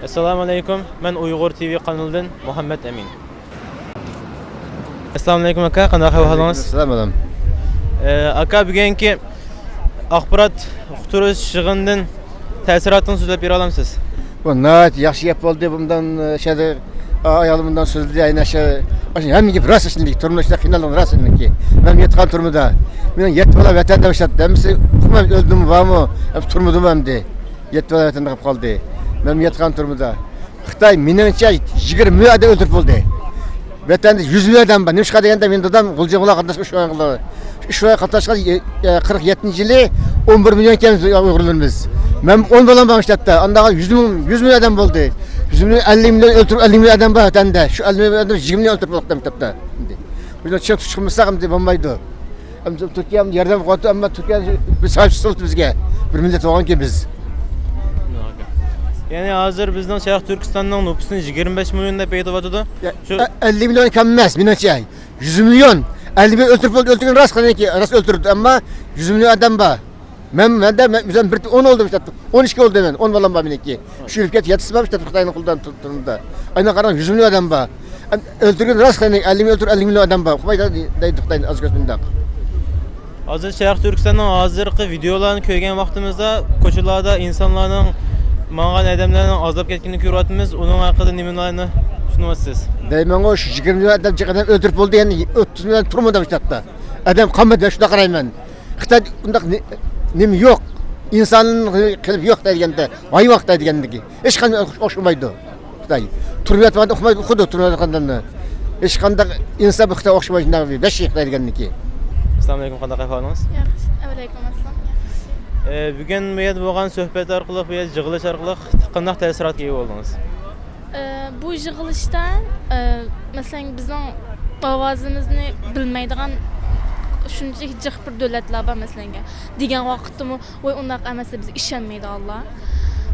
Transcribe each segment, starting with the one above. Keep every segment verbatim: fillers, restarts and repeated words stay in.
ئەسسالامۇ ئەلەيكۇم. مەن ئۇيغۇر تىۋى قانىلىدىن مۇھەممەد ئەمىن. ئەسسالامۇ ئەلەيكۇم ئاكا، قانداق ئەھۋالىڭىز؟ ئەلەيكۇم ئەسسالام، بالام. ئە، ئاكا، بۈگۈنكى ئاخبارات ئۇقتۇرۇش يىغىنىدىن تەسىراتىڭىزنى سۆزلەپ بېرە ئالامسىز؟ بۇ ناھايىتى ياخشى گەپ بولدى. بۇندىن، ئە، شەدە، ئا-، ئايالىم بۇندىن سۆزلىدى. ئەينە شە-، ئاشۇ ھەممىگە راست ئىشنىڭكى، تۇرمۇشتا قىينالغان راست ئىشنىڭكى. مەن ياتقان تۈرمىدە. مېنىڭ يەتتە بالا ۋەتەندە ئىشلەپتۇ. ھەممىسى ئۇقماي ئۆلدىمۇ، بارمۇ؟ ھەم تۈرمىدىمۇ ئەمدى. يەتتە بالا ۋەتەندە قېلىپ قالدى. مەن ياتقان تۈرمىدە. خىتاي مېنىڭچە يىگىرمە مىليون ئادەم ئۆلتۈرۈپ بولدى. ۋەتەندە يۈز مىليون ئادەم بار. نېمىشقا دېگەندە، مېنىڭ دادام غۇلجا غۇلا قاتناشقان ئۇششۇ ئۇششۇ قاتناشقان، ئە، قىرىق يەتتىنچى يىلى ئون بىر مىليون ئىكەن ئۇيغۇرلىرىمىز. مەن ئون بالام بار مەكتەپتە. ئانداغا يۈز مىڭ، يۈز مىليون ئادەم بولدى. يۈز مىليون، ئەللىك مىليون ئۆلتۈرۈپ، ئەللىك مىليون ئادەم بار ۋەتەندە. شۇ ئەللىك مىليون ئادەم يىگىرمە مىليون ئۆلتۈرۈپ بولۇپتۇ مەكتەپتە. بىز چىڭ تۇتۇش قىلمىساق ئەمدى بولمايدۇ. ئەمدى تۈركىيە ياردەم قىلىۋاتىدۇ، ئەمما تۈركىيە بىز ساھىب چىقسا بولدى بىزگە. بىر مىللەت بولغانكەن بىز. يەنى ھازىر بىزنىڭ شەرقىي تۈركىستاننىڭ نوپۇسىنى يىگىرمە بەش مىليون دەپ ئېيتىۋاتىدۇ. يا، شۇ ئە-، ئەللىك مىليون كەم ئەمەس، مېنىڭچە. يۈز مىليون. ئەللىك مىليون ئۆلتۈرۈپ بولدى، ئۆلتۈرگەن راست، قېنىكى، راست ئۆلتۈردى، ئەمما يۈز مىليون ئادەم بار. مەن، مەندە، مەن ئۆزۈم بىر ئون بولدۇم ئىشلەپ. ئون ئىككى بولدى مەن، ئون بالام بار مېنىڭكى. شۇ يۈرۈپ كەتتى، يەتتىسى بار ئىشلەپ خىتاينىڭ قولىدىن تۇ-، تۇرمىدا. ئاينا قاراڭ، يۈز مىليون ئادەم بار. ئەم، ئۆلتۈرگەن راست، قېنى، ئەللىك مىليون ئۆلتۈر، ئەللىك مىليون ئادەم بار. قويدا دەيدۇ خىتاينىڭ ئاز كۆپ مۇنداق. ھازىر شەرقىي تۈركىستاننىڭ ھازىرقى ۋىدېئولارنى كۆرگەن ۋاقتىمىزدا، كوچىلاردا ئىنسانلارنىڭ، ماڭغان ئادەملەرنىڭ ئازلاپ كەتكىنىنى كۆرۈۋاتىمىز. ئۇنىڭ ھەققىدە نېمىلەرنى چۈشىنىۋاتىسىز؟ دەيمەنغۇ، شۇ يىگىرمە مىليون ئادەم جىق ئادەم ئۆلتۈرۈپ بولدى، يەنە ئوتتۇز مىليون تۇرمىدى مۇشۇ يەردە. ئادەم قالمىدى، شۇنداق قارايمەن. خىتاي ئۇنداق نې-، نېمە يوق. ئىنساننىڭ قېلىپى يوق خىتاي دېگەندە، ھايۋان خىتاي دېگەندىكى. ھېچقانداق ئوخشىمايدۇ. خىتاي. تۇرۇۋاتقاندا ئۇقمايدۇ، ئۇقىدۇ تۇرۇۋاتقانلارنى. ھېچقانداق ئىنسان بۇ خىتايغا ئوخشىمايدۇ، شۇنداق ۋەھشىي خىتاي دېگەندىكى. ئەسسالامۇئەلەيكۇم، قانداق ئەھۋالىڭىز؟ ياخشى. ۋەئەلەيكۇم ئەسسالام. ياخشى. ئە، بۈگۈن بۇ يەردە بولغان سۆھبەت ئارقىلىق، بۇ يەردە يىغىلىش ئارقىلىق قانداق تەسىراتقا ئىگە بولدىڭىز؟ ئە، بۇ يىغىلىشتا، ئە، مەسىلەن، بىزنىڭ ئاۋازىمىزنى بىلمەيدىغان شۇنچىلىك جىق بىر دۆلەتلەر بار، مەسىلەن، دېگەن ۋاقىتتىمۇ، ۋاي، ئۇنداق ئەمەس، بىزگە ئىشەنمەيدىغانلار.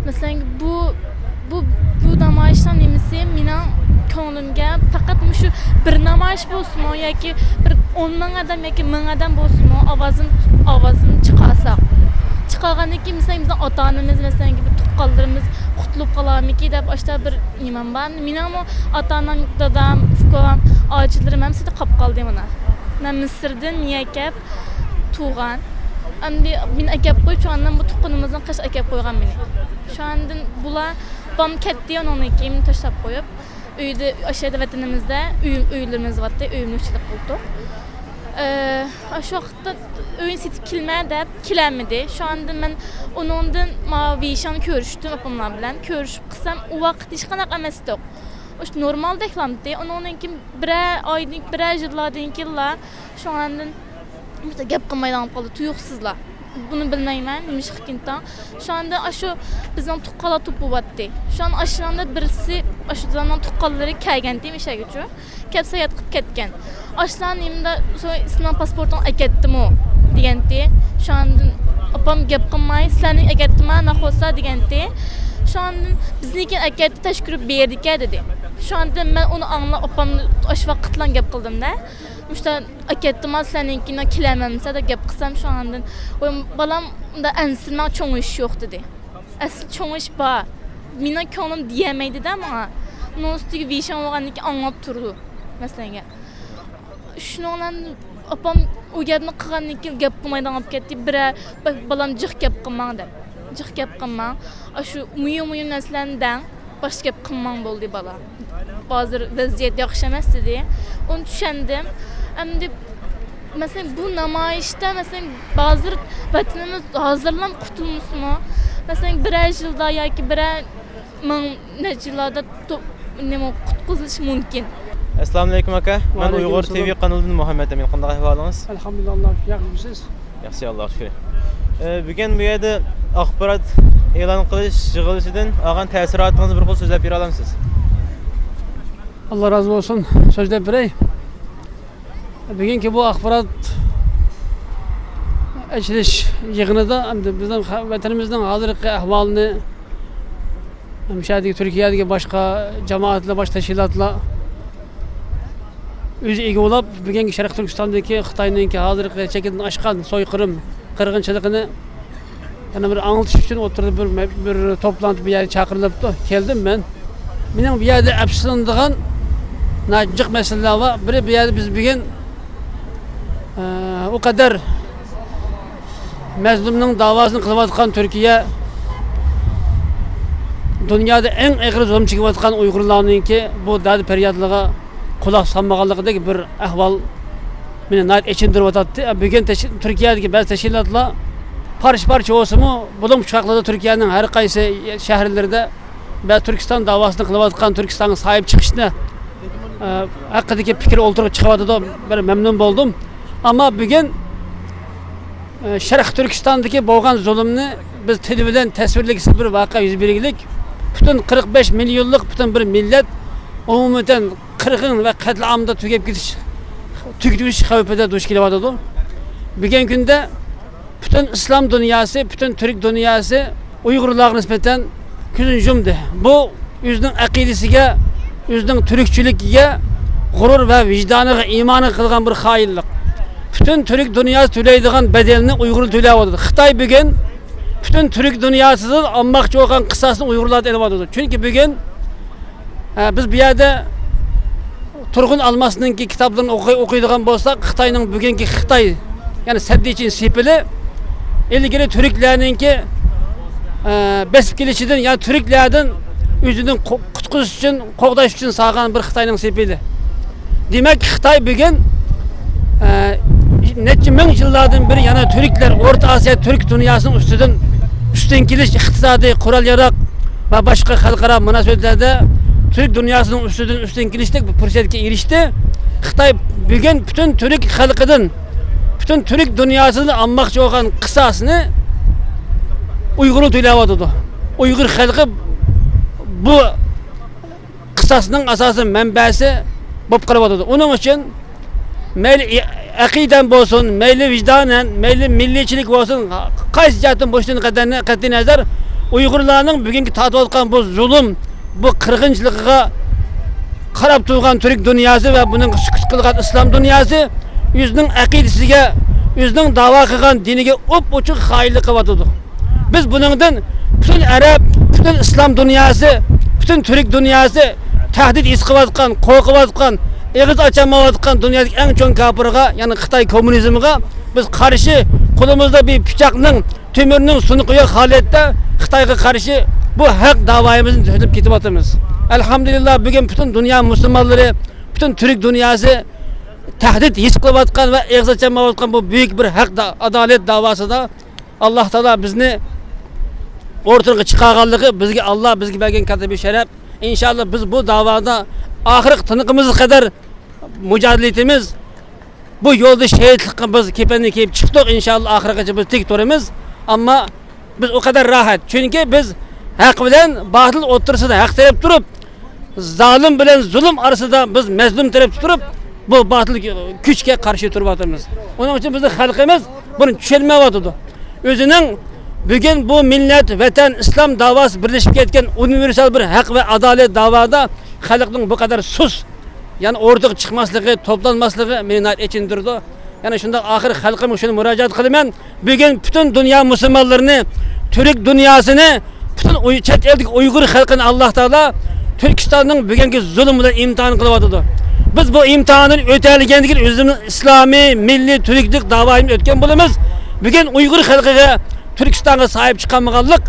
مەسىلەن، بۇ، بۇ، بۇ نامايىشنىڭ نېمىسى مېنىڭ كۆڭلۈمگە پەقەت مۇشۇ بىر نامايىش بولسىمۇ ياكى بىر ئون مىڭ ئادەم ياكى مىڭ ئادەم بولسىمۇ ئاۋازىنى، ئاۋازىنى چىقارساق. چىقارغاندىن كېيىن، مەسىلەن، بىزنىڭ ئاتا-ئانىمىز، مەسىلەن، بىر تۇغقانلىرىمىز قۇتۇلۇپ قالارمىكى دەپ، ئاشتا بىر نېمەم بار. مېنىڭمۇ ئاتا-ئانام، دادام، ئۇكام، ئاچىلىرىم ھەممىسى قاپ قالدى مانا. مەن مىسىردىن نىيە كەپ تۇغان. ئەمدى مېنى ئەكەپ قويۇپ، شۇ ئاندىن بۇ تۇغقىنىمىزنىڭ قېشىغا ئەكەپ قويغان مېنى. شۇ ئاندىن بۇلار بام كەتتى، ئۇنىڭدىن كېيىن تاشلاپ قويۇپ، ئۆيدە، ئاشۇ يەردە ۋەتىنىمىزدە ئۆي، ئۆيلىرىمىز بارتتى، ئۆي مۈلۈكچىلىك قىلدۇق. ئە، ئاشۇ ۋاقىتتا ئۆينى سېتىپ كېلىمەن دەپ كېلەلمىدى. شۇ ئاندىن مەن ئۇنىڭدىن ماۋۇ ۋېيشاڭدا كۆرۈشتۈم، ئاپاملار بىلەن. كۆرۈشۈپ قىلسام، ئۇ ۋاقىت ھېچقانداق ئەمەستۇق. ئاشۇ نورمالدەكلامتى. ئۇنىڭدىن كېيىن بىرەر ئايدىن، بىرەر يىللاردىن كېيىنلا شۇ ئاندىن گەپ قىلمايدىغان بولۇپ قالدى، تۇيۇقسىزلا. بۇنى بىلمەيمەن، نېمىشقىكىنتاڭ. شۇ ئاندىن ئاشۇ بىزنىڭ تۇغقانلار توپى بولاتتى. شۇ ئاندىن ئاشۇ ئاندىن بىرسى، ئاشۇ دادامنىڭ تۇغقانلىرى كەلگەنتى مەشەگىچۇ. كەپ ساياھەت قىلىپ كەتكەن. ئاشۇلار نېمىدا، سىزنىڭ پاسپورتىڭ ئەكەتتىمۇ؟ دېگەنتى. شۇ ئاندىن ئاپام گەپ قىلماي، سىلەرنىڭ ئەكەتتىما، ناخوسا دېگەنتى. شۇ ئاندىن بىزنىڭكىنى ئەكەتتى، تاشقۇرۇپ بېرىدىكەن دېدى. شۇ ئاندىن مەن ئۇنى ئاڭلاپ، ئاپام ئاشۇ ۋاقىتلا گەپ قىلدىمدە. مۇشتا ئەكەتتىما، سىلەرنىڭكىنى كېلەلمەمسە دەپ گەپ قىلسام، شۇ ئاندىن، ۋاي، بالام، ئۇنداق ئەنسىرىمەڭ، چوڭىيىش يوق دېدى. ئەسلى چوڭىيىش بار. مېنىڭ كۆڭلۈم دېيەلمەيدىدە ماڭا. ئۇنىڭ ئۈستىگە ۋېيشاڭ بولغاندىن كېيىن ئاڭلاپ تۇرىدۇ، مەسىلەنگە. شۇنىڭ بىلەن ئاپام ئۇ گەپنى قىلغاندىن كېيىن گەپ قىلمايدىغان بولۇپ كەتتى. بىرەر، بالام، جىق گەپ قىلماڭ دەپ. جىق گەپ قىلماڭ. ئاشۇ مۇھىم، مۇھىم نەرسىلەرنى دەڭ. باشقا گەپ قىلماڭ بولدى، بالا. ھازىر ۋەزىيەت ياخشى ئەمەس دېدى. ئۇنى چۈشەندىم. ئەمدى، مەسىلەن، بۇ نامايىشتا، مەسىلەن، ھازىر ۋەتىنىمىز ھازىرلا قۇتۇلمىسىمۇ، مەسىلەن، بىرەر يىلدا ياكى بىرەر مىڭ نەچچە يىللاردا تو-، نېمە، قۇتقۇزۇلۇشى مۇمكىن. ئەسسالامۇئەلەيكۇم ئاكا، مەن ئۇيغۇر تىۋى قانىلىدىن مۇھەممەد ئەمىن. قانداق ئەھۋالىڭىز؟ ئەلھەمدۇلىللا، ياخشىمۇسىز؟ ياخشى، ئاللاغا شۈكۈر. ئە، بۈگۈن بۇ يەردە ئاخبارات ئېلان قىلىش يىغىلىشىدىن ئالغان تەسىراتىڭىزنى بىر قول سۆزلەپ بېرە ئالامسىز؟ ئاللا رازى بولسۇن. سۆزلەپ بېرەي. بۈگۈنكى بۇ ئاخبارات ئېچىلىش يىغىنىدا ئەمدى بىزنىڭ خە-، ۋەتىنىمىزنىڭ ھازىرقى ئەھۋالىنى، ھەم شۇ يەردىكى تۈركىيەدىكى باشقا جامائەتلەر، باشقا تەشكىلاتلار ئۆزى ئىگە بولاپ، بۈگۈنكى شەرقىي تۈركىستاندىكى خىتاينىڭكى ھازىرقى چېكىدىن ئاشقان سويقىرىم، قىرغىنچىلىقىنى يەنە بىر ئاڭلىتىش ئۈچۈن ئولتۇرۇپ بىر، بىر توپلانتى بۇ يەرگە چاقىرىلىپتۇ. كەلدىم مەن. مېنىڭ بۇ يەردە ئەپسۇسلىنىدىغان ناھايىتى جىق مەسىلىلەر بار. بىرى، بۇ يەردە بىز بۈگۈن، ئە، ئۇ قەدەر مەزلۇمنىڭ داۋاسىنى قىلىۋاتقان تۈركىيە، دۇنيادا ئەڭ ئېغىر زۇلۇم چېكىۋاتقان ئۇيغۇرلارنىڭكى بۇ دەردى پەريادلىرىغا قۇلاق سالمىغانلىقىدەك بىر ئەھۋال مېنى ناھايىتى ئېچىندۇرۇۋاتاتتى. بۈگۈن تەش-، تۈركىيەدىكى بەزى تەشكىلاتلار پارچە-پارچە بولسىمۇ، بۇلۇڭ پۇچقاقلىرىدا تۈركىيەنىڭ ھەر قايسى شەھەرلىرىدە ۋە تۈركىستان داۋاسىنى قىلىۋاتقان، تۈركىستانغا ساھىب چىقىشنى، ئە، ھەققىدىكى پىكىر ئولتۇرغا چىقىۋاتىدۇ. بىر مەمنۇن بولدۇم. ئەمما بۈگۈن، ئە، شەرقىي تۈركىستاندىكى بولغان زۇلۇمنى بىز تىل بىلەن تەسۋىرلىگۈسىز بىر ۋەقە يۈز بەرگىلىك. پۈتۈن قىرىق بەش مىليونلۇق پۈتۈن بىر مىللەت ئومۇمەن قىرغىن ۋە قەتلىئامدا تۈگەپ كېتىش، تۈگىتىلىش خەۋپىدە دۇچ كېلىۋاتىدۇ. بۈگۈنكى كۈندە پۈتۈن ئىسلام دۇنياسى، پۈتۈن تۈرك دۇنياسى ئۇيغۇرلارغا نىسبەتەن كۆزىنى يۇمدى. بۇ ئۆزىنىڭ ئەقىدىسىگە، ئۆزىنىڭ تۈركچىلىكىگە، غۇرۇر ۋە ۋىجدانىغا، ئىمانىغا قىلغان بىر خائىنلىق. پۈتۈن تۈرك دۇنياسى تۆلەيدىغان بەدەلنى ئۇيغۇرلار تۆلەۋاتىدۇ. خىتاي بۈگۈن پۈتۈن تۈرك دۇنياسىدىن ئالماقچى بولغان قىساسنى ئۇيغۇرلاردىن ئېلىۋاتىدۇ. چۈنكى بۈگۈن ھە، بىز بۇ يەردە تۇرغۇن ئالماسنىڭكى كىتابلىرىنى ئوقۇي-، ئوقۇيدىغان بولساق، خىتاينىڭ بۈگۈنكى خىتاي، يەنى سەددىچىن سېپىلى ئىلگىرى تۈركلەرنىڭكى، ئە، بېسىپ كېلىشىدىن، يەنى تۈركلەردىن ئۆزىنى قو-، قۇتقۇزۇش ئۈچۈن، قوغداش ئۈچۈن سالغان بىر خىتاينىڭ سېپىلى. دېمەك، خىتاي بۈگۈن، ئە، نەچچە مىڭ يىللاردىن بېرى يەنە تۈركلەر ئورتا ئاسىيا، تۈرك دۇنياسىنىڭ ئۈستىدىن ئۈستۈن كېلىش، ئىقتىسادىي، قورال-ياراغ ۋە باشقا خەلقئارا مۇناسىۋەتلەردە تۈرك دۇنياسىنىڭ ئۈستىدىن ئۈستۈن كېلىشتەك بىر پۇرسەتكە ئېرىشتى. خىتاي بۈگۈن پۈتۈن تۈرك خەلقىدىن، پۈتۈن تۈرك دۇنياسىدىن ئالماقچى بولغان قىساسنى ئۇيغۇرلار تۆلەۋاتىدۇ. ئۇيغۇر خەلقى بۇ قىساسنىڭ ئاساسىي مەنبەسى بولۇپ قېلىۋاتىدۇ. ئۇنىڭ ئۈچۈن مەيلى ئە-، ئەقىدەن بولسۇن، مەيلى ۋىجدانەن، مەيلى مىللىيچىلىك بولسۇن، قايسى جەھەتتىن بولۇشىدىن قەتئىي، قەتئىينەزەر، ئۇيغۇرلارنىڭ بۈگۈنكى تارتىۋاتقان بۇ زۇلۇم، بۇ قىرغىنچىلىقىغا قاراپ تۇرغان تۈرك دۇنياسى ۋە بۇنىڭغا سۈكۈت قىلغان ئىسلام دۇنياسى ئۆزىنىڭ ئەقىدىسىگە، ئۆزىنىڭ داۋا قىلغان دىنىگە ئوپئوچۇق خائىنلىق قىلىۋاتىدۇ. بىز بۇنىڭدىن پۈتۈن ئەرەب، پۈتۈن ئىسلام دۇنياسى، پۈتۈن تۈرك دۇنياسى تەھدىت ھېس قىلىۋاتقان، قورقۇۋاتقان، ئېغىز ئاچالمايۋاتقان دۇنيادىكى ئەڭ چوڭ كاپىرغا، يەنى خىتاي كوممۇنىزمىغا بىز قارشى، قولىمىزدا بىر پىچاقنىڭ، تۆمۈرنىڭ سۇنۇقى يوق ھالەتتە خىتايغا قارشى بۇ ھەق داۋايىمىزنى سۆزلەپ كېتىۋاتىمىز. ئەلھەمدۇلىللا، بۈگۈن پۈتۈن دۇنيا مۇسۇلمانلىرى، پۈتۈن تۈرك دۇنياسى تەھدىت ھېس قىلىۋاتقان ۋە ئېغىز ئاچالمايۋاتقان بۇ بۈيۈك بىر ھەق دا-، ئادالەت داۋاسىدا ئاللاھ تائالا بىزنى ئورتىغا چىقارغانلىقى، بىزگە، ئاللاھ بىزگە بەرگەن كاتتا بىر شەرەپ. ئىنشاللا بىز بۇ داۋادا ئاخىرقى تىنىقىمىزغا قەدەر مۇجادىلە ئېتىمىز. بۇ يولدا شېھىتلىققا بىز كېپەننى كىيىپ چىقتۇق. ئىنشاللا ئاخىرغىچە بىز تىك تۇرىمىز. ئەمما بىز ئۇ قەدەر راھەت. چۈنكى بىز ھەق بىلەن باتىل ئوتتۇرىسىدا ھەق تەرەپ تۇرۇپ، زالىم بىلەن زۇلۇم ئارىسىدا بىز مەزلۇم تەرەپتە تۇرۇپ، بۇ باتىل كۈچكە قارشى تۇرۇۋاتىمىز. ئۇنىڭ ئۈچۈن بىزنىڭ خەلقىمىز بۇنى چۈشەنمەيۋاتىدۇ. ئۆزىنىڭ بۈگۈن بۇ مىللەت، ۋەتەن، ئىسلام داۋاسى بىرلىشىپ كەتكەن ئۇنىۋېرسال بىر ھەق ۋە ئادالەت داۋادا خەلقنىڭ بۇ قەدەر سۇس، يەنى ئورتىغا چىقماسلىقى، توپلانماسلىقى مېنى ناھايىتى ئېچىندۇرىدۇ. يەنە شۇنداق ئاخىر خەلقىمگە شۇنى مۇراجىئەت قىلىمەن. بۈگۈن پۈتۈن دۇنيا مۇسۇلمانلىرىنى، تۈرك دۇنياسىنى، پۈتۈن ئۇي-، چەت ئەلدىكى ئۇيغۇر خەلقىنى ئاللاھ تائالا تۈركىستاننىڭ بۈگۈنكى زۇلۇم بىلەن ئىمتىھان قىلىۋاتىدۇ. بىز بۇ ئىمتىھاندىن ئۆتەلىگەندىكىن ئۆزىمىزنىڭ ئىسلامىي، مىللىي، تۈركلۈك داۋايىمىزنى ئۆتكەن بولىمىز. بۈگۈن ئۇيغۇر خەلقىگە، تۈركىستانغا ساھىب چىقالمىغانلىق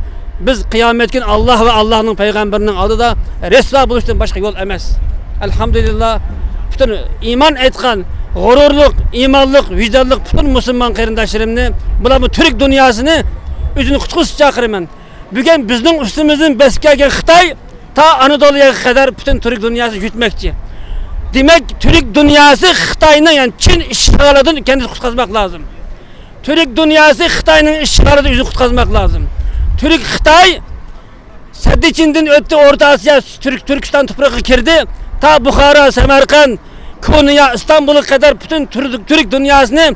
بىز قىيامەت كۈنى ئاللاھ ۋە ئاللاھنىڭ پەيغەمبىرىنىڭ ئالدىدا رەسۋا بولۇشتىن باشقا يول ئەمەس. ئەلھەمدۇلىللا، پۈتۈن ئىمان ئېيتقان، غۇرۇرلۇق، ئىمانلىق، ۋىجدانلىق پۈتۈن مۇسۇلمان قېرىنداشلىرىمنى، بۇلارمۇ تۈرك دۇنياسىنى ئۆزىنى قۇتقۇزۇشقا چاقىرىمەن. بۈگۈن بىزنىڭ ئۈستىمىزدىن بېسىپ كەلگەن خىتاي تا ئانادولۇغا قەدەر پۈتۈن تۈرك دۇنياسى يۈتمەكچى. دېمەك، تۈرك دۇنياسى خىتاينى، يەنى چىن ئىشغالىدىن كەندىسى قۇتقۇزماق لازىم. تۈرك دۇنياسى خىتاينىڭ ئىشغالىدىن ئۆزىنى قۇتقۇزماق لازىم. تۈرك خىتاي سەددىچىندىن ئۆتتى، ئورتا ئاسىيا، تۈرك، تۈركىستان تۇپرىقىغا كىردى. تا بۇخارا، سەمەرقەنت، كونيا، ئىستانبۇلغا قەدەر پۈتۈن تۈر-، تۈرك دۇنياسىنى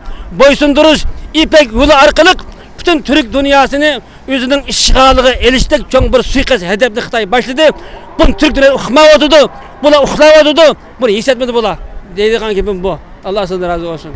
بويسۇندۇرۇش يىپەك يولى ئارقىلىق پۈتۈن تۈرك دۇنياسىنى ئۆزىنىڭ ئىشغالىغا ئېلىشتەك چوڭ بىر سۇيىقەست ھەدەپنى خىتاي باشلىدى. بۇنى تۈرك دۇنياسى ئۇقمايۋاتىدۇ، بۇلار ئۇخلاۋاتىدۇ، بۇنى ھېس ئەتمىدى بۇلار. دەيدىغان گېپىم بۇ. ئاللاھ سىزدىن رازى بولسۇن.